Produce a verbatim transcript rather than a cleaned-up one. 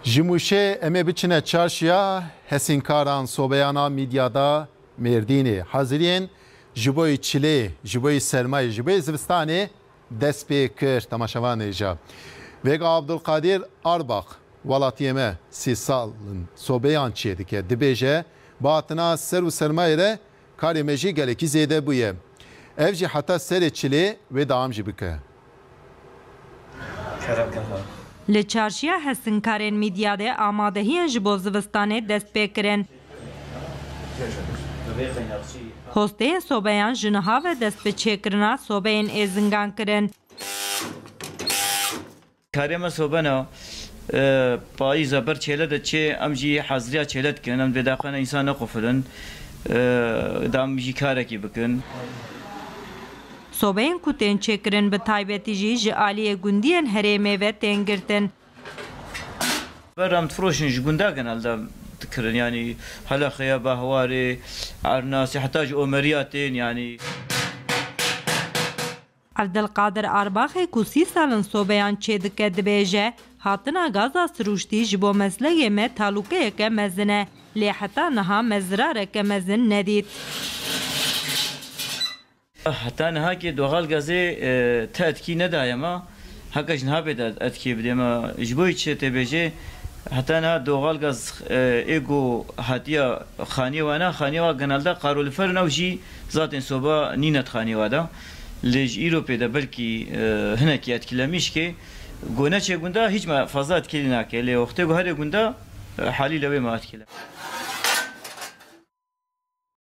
Ji Mûşê em ê biçine çarşiya hesînkaran sobeyana Mîdyada Mêrdînê. Haziriyên ji bo yî çilê, ji bo yî sermayê, ji bo yî zivistanê dest pê kir. Temaşevanê ja. Vêga Abdulkadir Arbax, welatiyê me sî sal in sobeyan çêdike. Dibêje, bi hatina ser û sermayê re karê me jî gelekî zêde bûye. Ev jî heta serê çilê wê dewam jî bike. Li çarşiya hesînkarên Mîdyadê amadehiyên ji bo zivistanê dest pê kirin. Hosteyên sobeyan ji niha ve dest bi çêkirina sobeyên êzingan kirin. Karê me sobe ne. E, payîza ber çêle de çê, em jî haziriya çêle dikin. Em dibê daxwene însan nequfilin. E, da em jî karekî bikin. Sobeyên ku tên çêkirin bi taybetî jî ji aliyê gundiyên herêmê ve tên girtin. Ber em difiroşin ji gunda genelde dikirin. Yanî Heleqeya, Bahwarê, Ernasê, heta ji Omeriya tên, yanî. Evdilqadir Arbaxê ku sî sal in sobeyan çêdike dibêje, hatina gaza sirûştî ji bo meslehê me talûkeyeke mezin e, lê heta niha me zirareke mezin nedît. Heta niha ki doğal gazê, e, te etkî nedaye me, heke ji niha bê de etkî bidê me. Ji bo çi tê bêjê, heta niha doğal gaz, e, ê ku hatiya xaniyê we ne, xaniyê we genelde qarolifer ne û jî zaten soba nîne di xaniyê we de. Lê ji îro pê de belkî, e, hinekî etkilemîş ke, ku neçê gunda hîç me fazla etkilî nake. Lê wextê ku herê gunda, e, halîle wê me etkile.